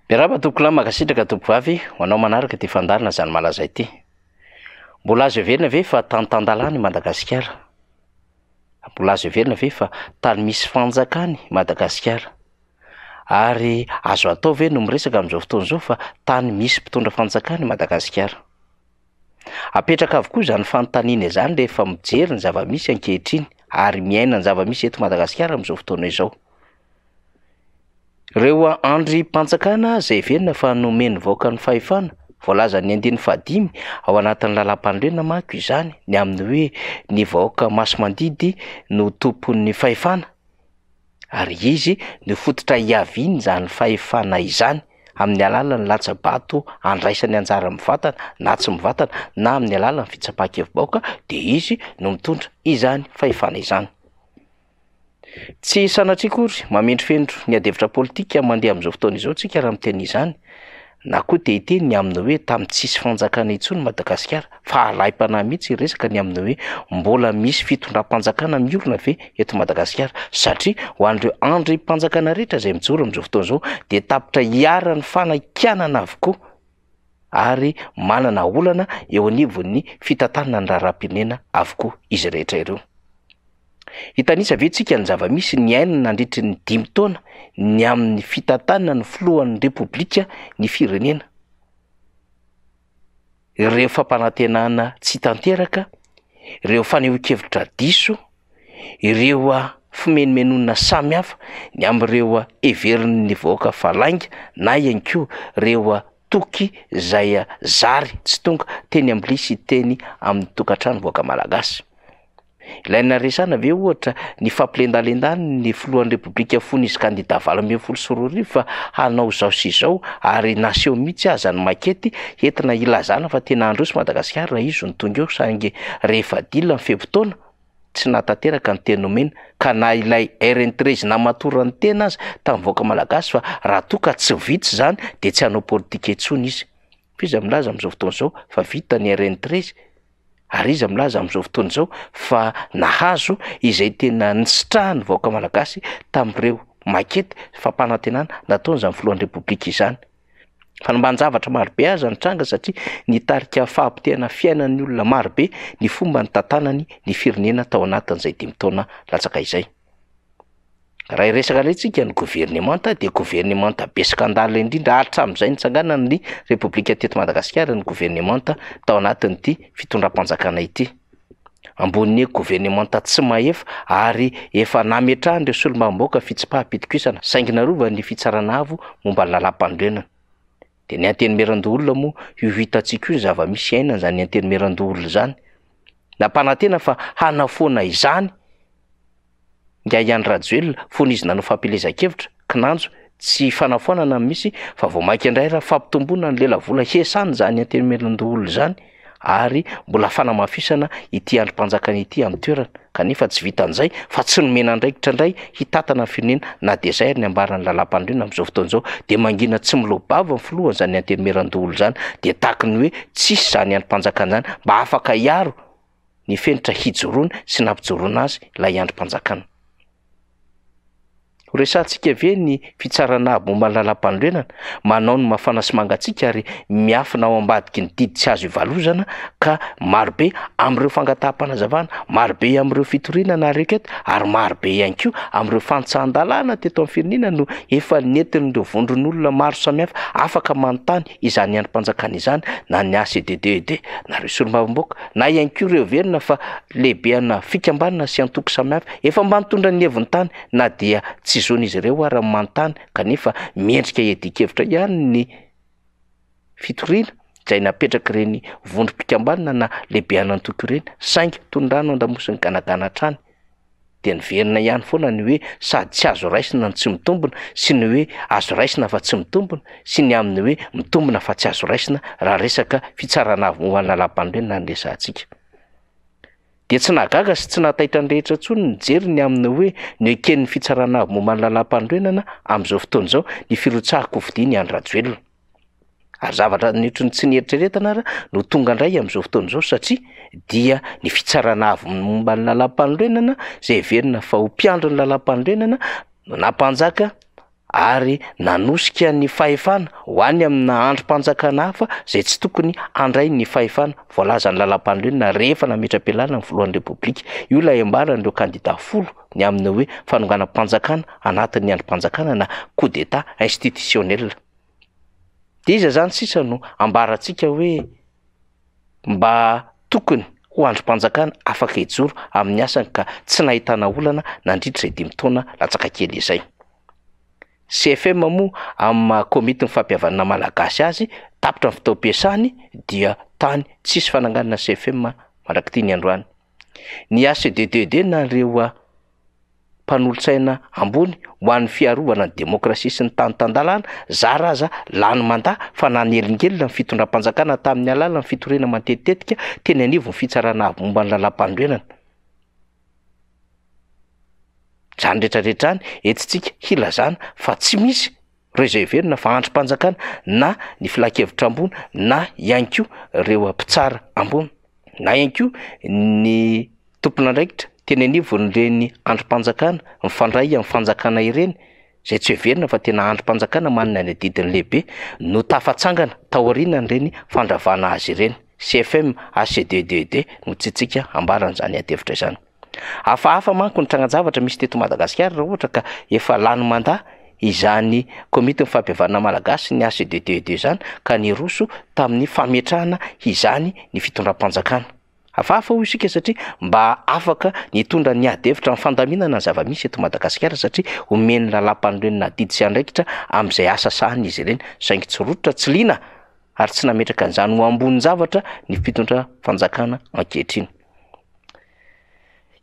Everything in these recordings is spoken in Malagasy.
Miarahaba tompokolahy, mankasitraka tompokovavy ho anao manaraka ity fandaharana izany malaza ity. Mbola azo heverina ve fa tany tan-dalàna i Madagasikara? Mbola azo heverina ve fa tany misy fanjakana i Madagasikara? Ary azo atao ve no miresaka amin'izao fotoana izao fa tany misy mpitondra fanjakana i Madagasikara? Apetraka avokoa izany fanontaniana izany rehefa mijery ny zava-misy ankehitriny ary miaina ny zava-misy eto Madagasikara amin'izao fotoana izao. Ireo andrim-panjakana izay heverina fa nomen'ny vahoaka ny fahefana, voalazan'ny andininy fahadimy ao anatin'ny lalàmpanorenana manko izany ny amin'ny hoe ny vahoaka masi-mandidy no tompon'ny fahefana ary izy no fototra hiavian'izany fahefana izany amin'ny alalan'ny latsa-bato andraisany anjara mivantana na tsy mivantana na amin'ny alalan'ny fitsapan-kevi-bahoaka dia izy no mitondra izany fahefana izany. Tsy sanatria akory mamendrofendro ny adihevitra politika mandeha amin'izao fotoana izao tsika raha miteny izany, na koa te hiteny ny amin'ny hoe tamin'ny tsisy fanjakana intsony Madagasikara, fa alaim-panahy mihitsy hiresaka ny amin'ny hoe mbola misy fitondram-panjakana miorina ve eto Madagasikara, satria ho an'ireo andrim-panjakana rehetra izay mijoro amin'izao fotoana izao dia tapitra hiharan'ny fanakianana avokoa ary manana olana eo anivon'ny fitantanana ny raharaham-pirenena avokoa izy rehetra ireo. Hitanisa ve tsika ny zava-misy niainana nandritry ny dimy taona ny amin'ny fitantanana ny filohan'ny Repoblika ny firenena? Ireo fampanantenana tsy tanteraka, ireo fanehoan-kevitra diso, ireo fimenomenonana samihafa ny amin'ireo heverin'ny vahoaka fa lainga na ihany koa ireo toky izay zary tsy tonga teny am-bilia sy teny amin'ny tokantrano vahoaka malagasy. Ilaina resahana ve ohatra ny fampilendalendany ny filohan'ny Repoblika fony izy kandida 2018 fa hanao izao sy izao ary naseho mihitsy aza ny makety entina hilazana fa tena handroso Madagasikara raha izy no tonga eo saingy rehefa dila ny fe-potoana tsy nahatanteraka ny teny nomena ka na ilay RN 13 namatoran'ny tena aza tamin'ny vahoaka malagasy fa raha toa ka tsy vita izany dia tsy hanao politika intsony izy. Fa iza milaza amin'izao fotoana izao fa vita ny RN 13? Ary iza milaza amin'izao fotoana izao fa nahazo izay tena nisitrahan'ny vahoaka malagasy tamin'ireo makety fampanantenana nataon'izany filohan'ny Repoblika izany? Fanambanin-javatra marobe aza nitranga satria nitarika fahapotehana fiainan'ny olona marobe ny fomba nitantanany ny firenena tao anatin'izay dimy taona latsaka izay. Raha hiresaka indray tsika ny governemanta dia governemanta be scandale indrindra hatramin'izay nitsanganan'ny Repoblika teto Madagasikara ny governemanta tao anatin'ity fitondram-panjakana ity. Ambonin'ny hoe governemanta tsy mahefa ary efa nametrahan'ireo solombavambahoaka fitsipaham-pitokisana saingy narovan'ny fitsarana avo momba ny lalàmpanorenana. Dia ny Antenimierandoholona moa io hitantsika io ny zava-misy iainana izany Antenimierandoholona izany. Nampanantena fa hanafoana izany Ingahy Andry Rajoelina fony izy nanao fampielezan-kevitra, kinanjo tsy fanafoanana no misy fa vao mainka indray raha fampitomboana ny lelavola hiasana izany Antenimierandoholona izany ary mbola fanamafisana ity andrim-panjakana ity amin'ny toerana kanefa tsy vitan'izay fa tsy nomena andraikitra indray hitantana ny firenena na dia izay ary ny ambaran'ny lalàmpanorenana amin'izao fotoana izao dia mangina tsy miloa-bava ny filohan'izany Antenimierandoholona izany dia tahaky ny hoe tsisy izany andrim-panjakana izany mba afaka hiaro ny fenitra hijoroany sy nampijoroana azy ilay andrim-panjakana. Ho resahantsika ve ny fitsarana avo momba ny lalàmpanorenana, manao ny mafana sy mangatsiaka ary miafina ao ambadiky ny didy tsy azo ivalozana ka marobe amin'ireo fangataham-panazavana, marobe amin'ireo fitoriana na requête ary marobe ihany koa amin'ireo fantsahan-dalàna teto amin'ny firenena no efa nentin'ireo vondron'olona maro samihafa afaka manontany izany andrim-panjakana izany na ny ACDDED na ireo solombavambahoaka na ihany koa ireo heverina fa lehibeana fikambanana sy antoko samihafa efa mba nitondra ny heviny tany na dia tsy zon'izy ireo ara ny manontany kanefa miendrika hiadian-kevitra ihany ny fitoriana izay napetrak'ireny vondrom-pikambanana na lehibean'antoko ireny saingy toy ny rano an-damosin'ny ganagana hatrany dia niverina ihany foana ny hoe sady tsy azo raisina no tsy mitombina sy ny hoe azo raisina fa tsy mitombina sy ny amin'ny hoe mitombina fa tsy azo raisina raha resaka fitsarana avo momba ny lalàmpanorenana no resahantsika. Dia tsy nahagaga sy tsy nahataitra ny rehetra intsony ny nijery ny amin'ny hoe neken'ny fitsarana avo momba ny lalàmpanorenana amin'izao fotoana izao ny firotsaham-kofidiny Andry Rajoelina. Ary zavatra nitry ny tsy nieritreretana ara no tonga indray amin'izao fotoana izao satria dia ny fitsarana avo momba ny lalàmpanorenana izay heverina fa ho mpiandry ny lalàmpanorenana no nampanjaka ary nanosika ny fahefana ho any amina andrim-panjakana hafa izay tsy tokony handray ny fahefana voalazan'ny lalàmpanorenana rehefa nametra-pialana ny filohan'ny Repoblika. Io ilay ambaran'ireo kandida folo ny amin'ny hoe fanonganam-panjakana anatin'ny andrim-panjakana na coup d'état institutionnel. Dia iza izany sisa no ambarantsika hoe mba tokony ho andrim-panjakana afaka hijoro amin'ny asany ka tsy nahitana olana nandritra izay dimy taona latsaka kely izay. CFM moa amin'ny maha komitin'ny fampihavanana malagasy azy, tapitra ny fotoam-piasany dia tany tsisy fananganana CFM mandrak'ity ny androany. Ny HCDDD na ireo mpanolotsaina ambony ho an'ny fiarovana ny demokrasia sy ny tany tan-dalàna, zara aza lany mandat fa nanelingelina ny fitondram-panjakana tamin'ny alalan'ny fitoriana matetitetika teny anivon'ny fitsarana avo momba ny lalàmpanorenana. Izany rehetra rehetra izany entintsika hilazana fa tsy misy ireo izay heverina fa andrim-panjakana na ny filankevitra ambony na ihany koa ireo mpitsara ambony na ihany koa ny tompon'andraikitra teny anivon'ireny andrim-panjakana mifandray amin'ny fanjakana ireny izay tsy heverina fa tena andrim-panjakana manana ny adidiny lehibe no tafatsangana taorianan'ireny fandravana azy ireny. CFM, HCDDD no tiantsika ambaran'izany adihevitra izany. Hafahafa manko ny trangan-javatra misy teto Madagasikara raha ohatra ka efa lany mandat izany komitin'ny fampihavanana malagasy sy ny HCDDD izany ka niroso tamin'ny fametrahana izany ny fitondram-panjakana. Hafahafa hoy isika satria mba afaka nitondra ny ady hevitra amin'ny fandaminana ny zava-misy eto Madagasikara satria omen'ny lalàmpanorenana adidy sy andraikitra amin'izay asa sahany izy ireny saingy tsy rototra tsy liana ary tsy nametraka an'izany ho ambonin-javatra ny mpitondra fanjakana ankehitriny.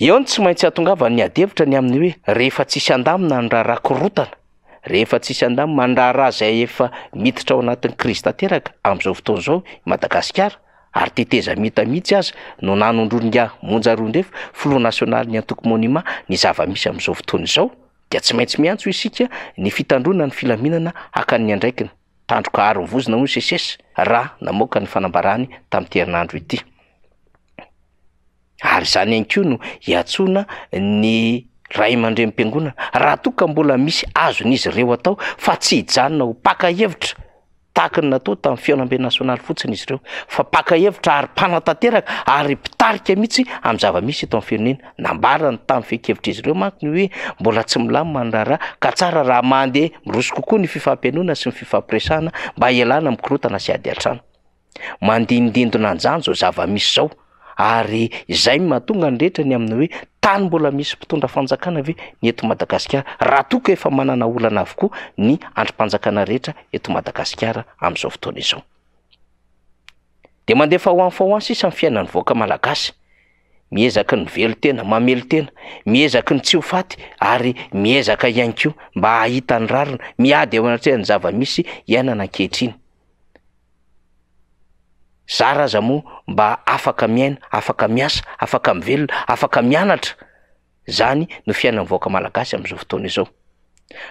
Eo ny tsy maintsy hahatongavan'ny ady hevitra ny amin'ny hoe rehefa tsisy handamina ny raharaha korontana, rehefa tsisy handamina ny raharaha izay efa miditra ao anatin'ny krizy tanteraka amin'izao fotoana izao i Madagasikara ary tetezamita mihitsy aza no nanondroningahy Monja Roindefo, filoha nasionalin'ny antoko Monima ny zava-misy amin'izao fotoana izao dia tsy maintsy miantso isika ny fitandroana ny filaminana haka ny andraikiny. Tandroka aro vozona hoy ny SECES raha namoaka ny fanambarany tamin'ity herinandro ity. Ary izany ihany koa no hiantsoana ny ray aman-drenim-piangonana raha toa ka mbola misy azon'izy ireo atao fa tsy hijanona ho mpaka hevitra tahaka ny natao tamin'ny fihaonambe nasionaly fotsiny izy ireo fa mpaka hevitra ary mpanatanteraka ary mpitarika mihitsy amin'ny zava-misy eto amin'ny firenena. Nambarany tamin'ny fehin-kevitr'izy ireo manko ny hoe mbola tsy milamina ny raharaha ka tsara raha mandeha miroso kokoa ny fifampihainoana sy ny fifampiresahana mba hialana amin'ny korontana sy ady an-trano. Mandindindona an'izany izao zava-misy izao ary izay no mahatonga ny rehetra ny amin'ny hoe tany mbola misy mpitondra fanjakana ve ny eto Madagasikara raha toa ka efa manana olana avokoa ny andrim-panjakana rehetra eto Madagasikara amin'izao fotoana izao. Dia mandeha fa ho any fa ho any sisa ny fiainan'ny vahoaka malagasy. Miezaka ny velon-tena, mamelon-tena, miezaka ny tsy ho faty ary miezaka ihany koa mba hahita ny rariny, miady eo anatrehan'ny zava-misy iainana ankehitriny. Zara aza moa mba afaka miaina, afaka miasa, afaka mivelona, afaka mianatra. Izany no fiainan'ny vahoaka malagasy amin'izao fotoana izao.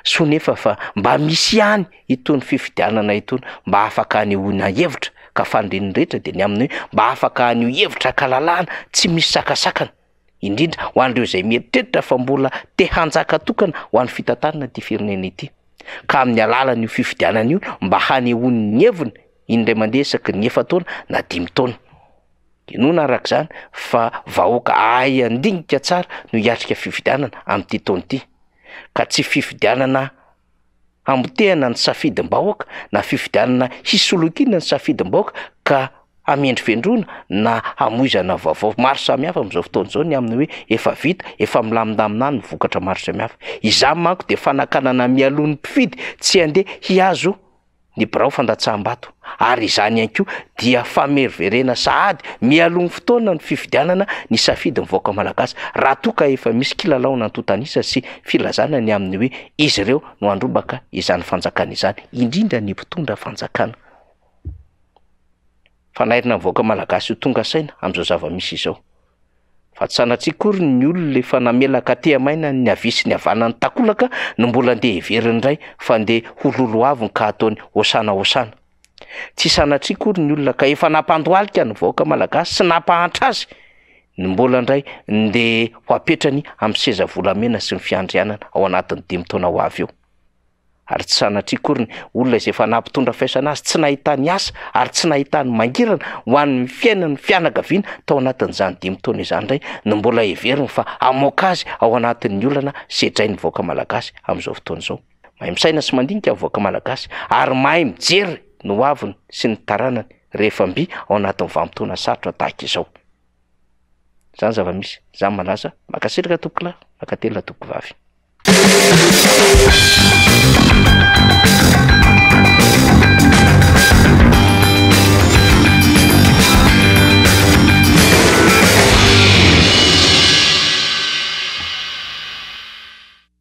Soa nefa fa mba misy ihany itony fifidianana itony mba afaka hanehoana hevitra ka fanirian'ny rehetra dia ny amin'ny hoe mba afaka haneho hevitra an-kalalahana tsy misy sakasakana, indrindra ho an'ireo izay mieritreritra fa mbola te hanjaka tokana ho an'ny fitantanana ity firenena ity ka amin'ny alalan'io fifidianana io mba hanehoany ny heviny indray mandeha isaky ny efa-taona na dimy taona. Inoana araka izany fa vahoaka ahay handinika tsara no hiatrika fifidianana amin'ity taona ity, ka tsy fifidianana hamotehana ny safidim-bahoaka na fifidianana hisolokiana ny safidim-bahoaka ka hamendrofendroana na hamoizana vaovao maro samihafa amin'izao fotoana izao ny amin'ny hoe efa vita, efa milamindamina any ny vokatra maro samihafa. Izany manko dia fanakanana mialoha ny mpifidy tsy handeha hihazo ny birao fandatsaham-bato ary izany ihany koa dia fameriverena sahady mialoha ny fotoana ny fifidianana ny safidy ny vahoaka malagasy raha toa ka efa misy kilalaona antontan'isa sy filazana ny amin'ny hoe izy ireo no handrombaka izany fanjakana izany indrindra ny mpitondra fanjakana. Fanairana ny vahoaka malagasy ho tonga saina amin'izao zava-misy izao. Fa tsy sanatria akory ny olona efa namelaka tehamaina ny havia sy ny havanan'ny takolaka no mbola ndeha heveriny indray fa ndeha ho lolohaviny ka ataony hosana hosana. Tsy sanatria akory ny olona ka efa nampandohalika ny vahoaka malagasy sy nampahantra azy no mbola indray ndeha ho apetrany amin'ny seza volamena sy ny fiandrianana ao anatin'ny dimy taona ho avy eo. Ary tsy sanatria akory ny olona izay efa nampitondra faisana azy tsy nahitany asa ary tsy nahitany mangirana ho an'ny fiainan'ny fianakaviana tao anatin'izany dimy taona izany indray no mbola heveriny fa hamoaka azy ao anatin'ny olana sedrain'ny vahoaka malagasy amin'izao fotoana izao. Mahay misaina sy mandinika ny vahoaka malagasy ary mahay mijery ny hoaviny sy ny taranany rehefa mby ao anatin'ny vanim-potoana sarotra tahaka izao. Izany zava-misy, izany malaza, mankasitraka tompokolahy, mankatelina tompokovavy.